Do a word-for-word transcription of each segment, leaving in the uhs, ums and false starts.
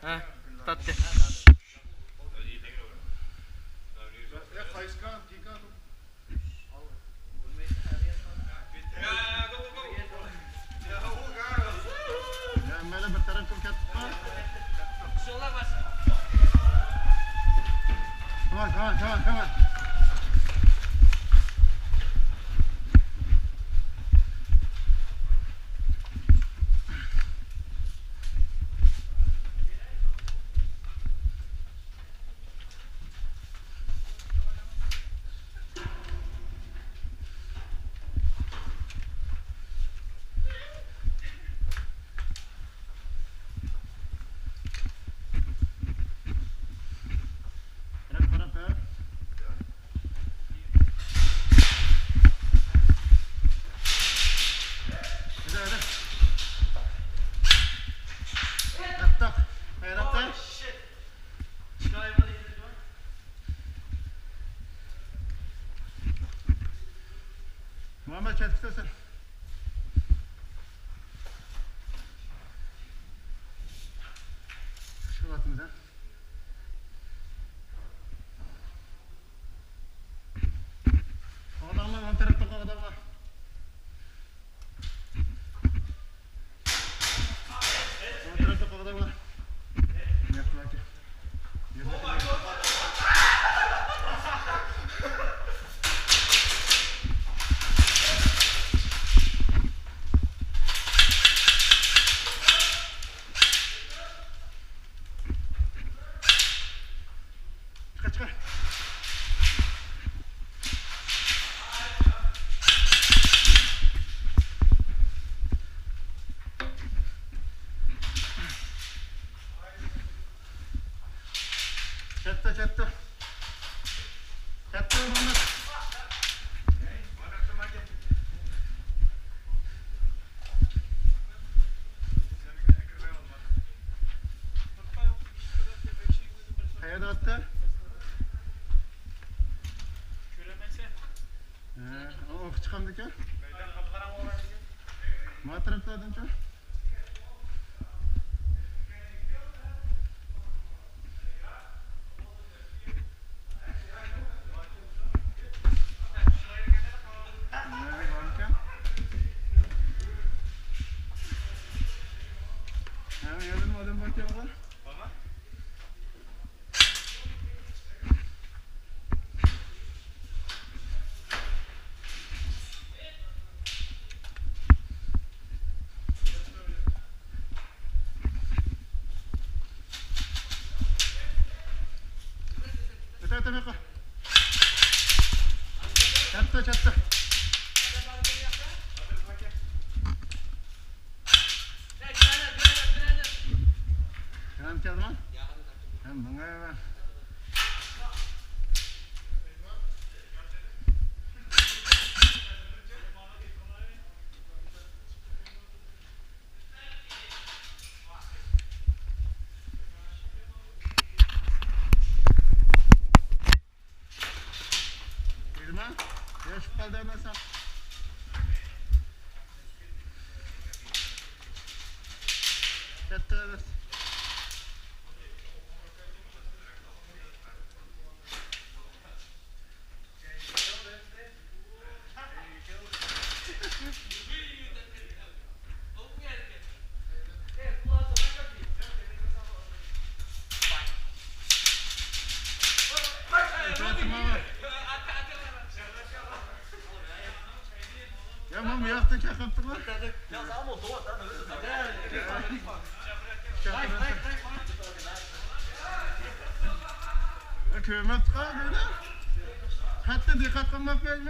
ھە، تارتتى. يا مالا بىر تەرەپتىن كەتتۇق. كمان، كمان، كمان، كمان. مۇھەممەد، چەتكە تۇرسۇن. شۇ ۋاقتىمىز، ھە؟ قوغداڭلار، ئوڭ تەرەپتە قوغداڭلار. ئوڭ تەرەپتە قوغداڭلار. ياقتىكى. چىقار، چىقار. چەتتە، چەتتە. چەتتە مۇھەممەد. قەيەردە ئاتتى؟ ھە، ئوق چىقامدىكەن؟ ما تەرەپلەردىنچۇ؟ ئۆتە، ئۆتە، بۇياققا. چەتتە، چەتتە. يامان كەلدىما؟ ھەم ماڭا. يا ماما، ياقتىن چاقىرىپتىڭلار. كۆرمەپتىقا بۇنى. ھەتتا دىققەت قىلماپمەن.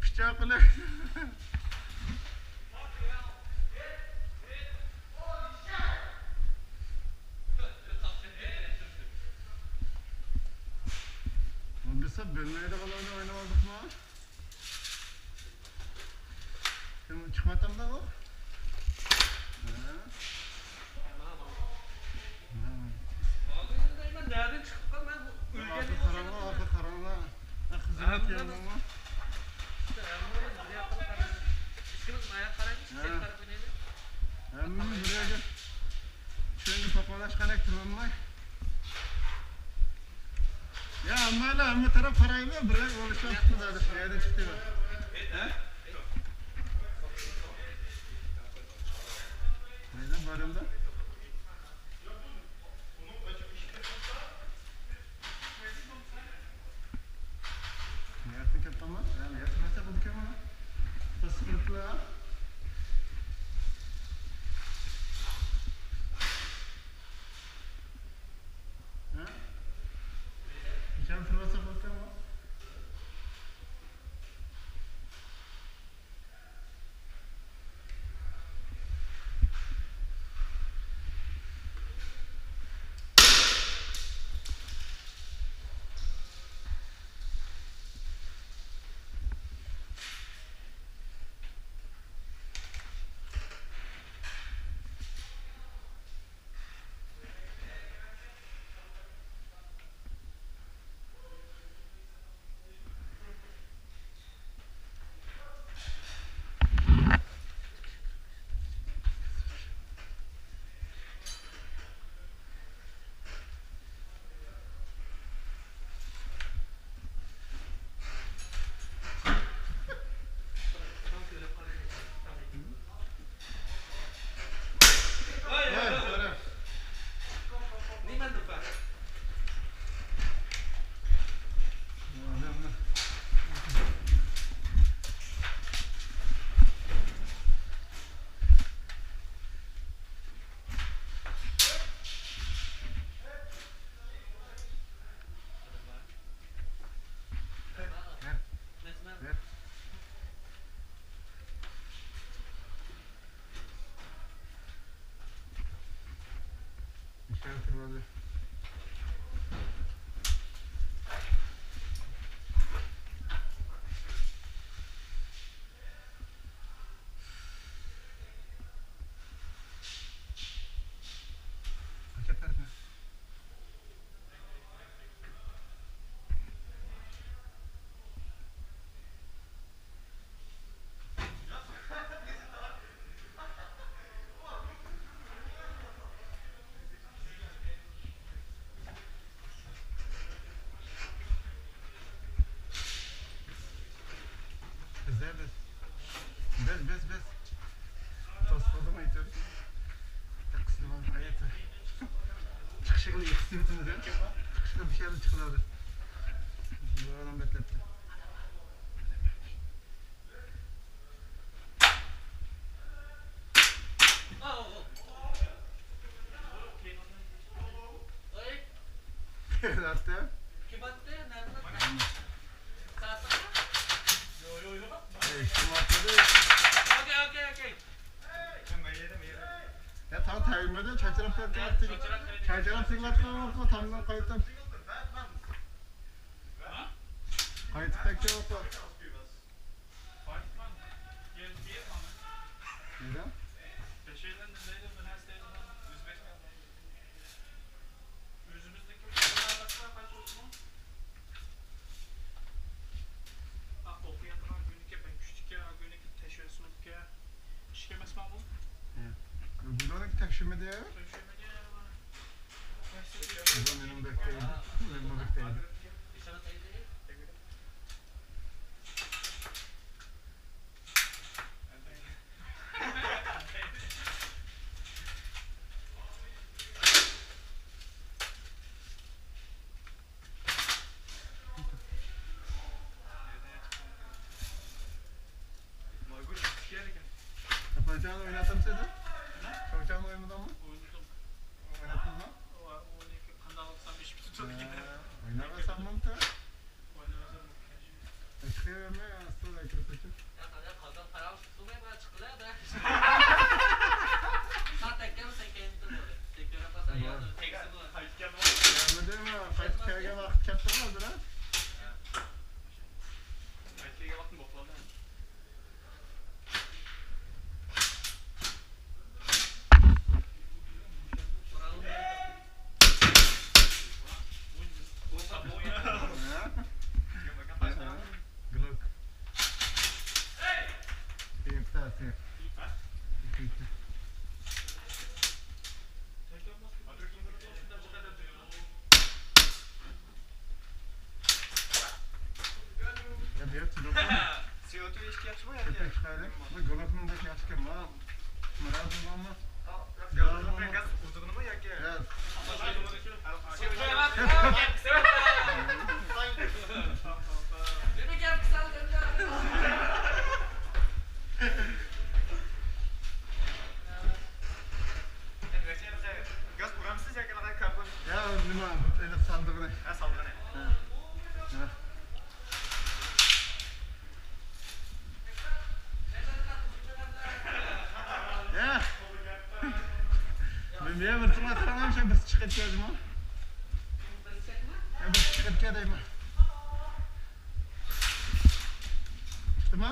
پىچاق بىلەن. بىز بىلمەيدىغان ئويۇن ئوينىۋالدۇقمۇ؟ كىم چىقىۋاتامدا ئۇ؟ ھە؟ ھە. نەدىن چىقىپ قال، مەن ئۆلگەن. ئاخىر قاراڭغۇ، ئاخىر ھەممىمىز، ھەممىمىز بىر ياققا قارايمىز. ئىككىمىز ماياققا قارايمىز، ھە. چەت قاراپ ئوينايلى. ھەممىمىز بىر يەرگە چۆنگە پاپالاشقاندەك تۇرۇۋالماي. يا، ھەممەيلەن ھەممە تەرەپ قارايلى، بىر يەر ئولۇشۇپ چىقتى زادى، شۇ يەردىن چىقتى. ھە؟ نەدە بارىمدا؟ نەدە كەتتىڭلار؟ يا، نەدە كەتتىڭلار؟ تاسقىرىپلا. ھە؟ نىشان تۇرۇۋاتسا بولىدىكەنغۇ. بىز، بىز، بىز، بىز. توسقۇزدىن ئېيتىۋەتسىڭىز. تەقسىم ئايەت. چىقىشىغا ئېيتىۋەتسىڭىز. چىقىشىغا بىر شەيلەر چىقىۋاتىدۇ. بۇ ئادەم بەتلەپتۇ. يا، تاڭ تەگمىدى، چاچراپ كەتتى. چاچراپ تېگىۋاتقان تامدىن قايتىپ. قايتىپ كەتتى. نېمە؟ بۇلارنىڭكى تەكشۈرمىدى. بۇ مېنىڭ بەك تەگدى. مېنىڭ بەك تەگدى. پايچانى ئويناتامسىز؟ پايچانى ئوينىدىڭمۇ؟ ئوينىدىم. ئويناتتىڭمۇ؟ ئۇ، ئۇنى قانداق قىلسام ئېشىپ تۇتىدىكەن. ھە، ئويناۋەرسەڭ بولدى. ئوينىۋەرسەم بولدى. چىقىۋەرمە، ئاستا كىرىپ كېتىپ. يا، قانداق قالغان قاراڭغۇ تۇتۇلماي، مانا چىققىلى، ھەدە. ساڭا تەگكەنمۇ سەن كەينىدىن بولدى. تەگكەن بولسا، يا، تەگسە بولدى. قايتىپ كەلدىڭ. قايتىپ كەلگەن ۋاقىت كەتتىغۇ ھازىر، ھە؟ قايتىپ كەلگەن ۋاقتىم بولۇپ قالدى. سى ئو تو ئىشىك ياخشىمۇ ياكى؟ كۆپەك چىقايلى. بۇ گولوفنىڭ بېشى ياخشىكەنمۇ؟ مۇرادىڭ بارمۇ؟ گاز، گاز ئۇرىدىغىنىمۇ ياكى؟ ياك. گاز ئۇرامسىز ياكى كاربون؟ يا، نېمە، ئېنىق سالدۇرغىنى. ھە، سالدۇرغىنى. ھە. ھە. يا. مەن بىر تىڭلاپ قاراڭ، شۇ بىر چىقىپ كەلدىمۇ؟ يا، بىر چىقىپ كەلدىمۇ؟ چىقتىمۇ؟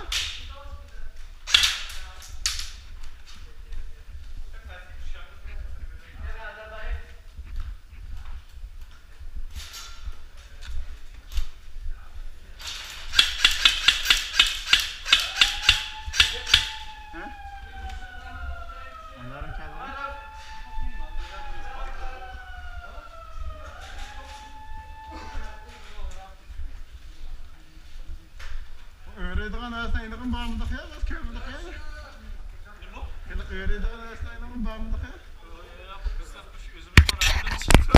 ئۆرۈيدىغان نەرسە ئېنىقىم بارمىدۇق يا، بىز كۆرمىدۇق يا. ھېلىقى ئۆرۈيدىغان نەرسە ئېنىقىم بارمىدۇق يا.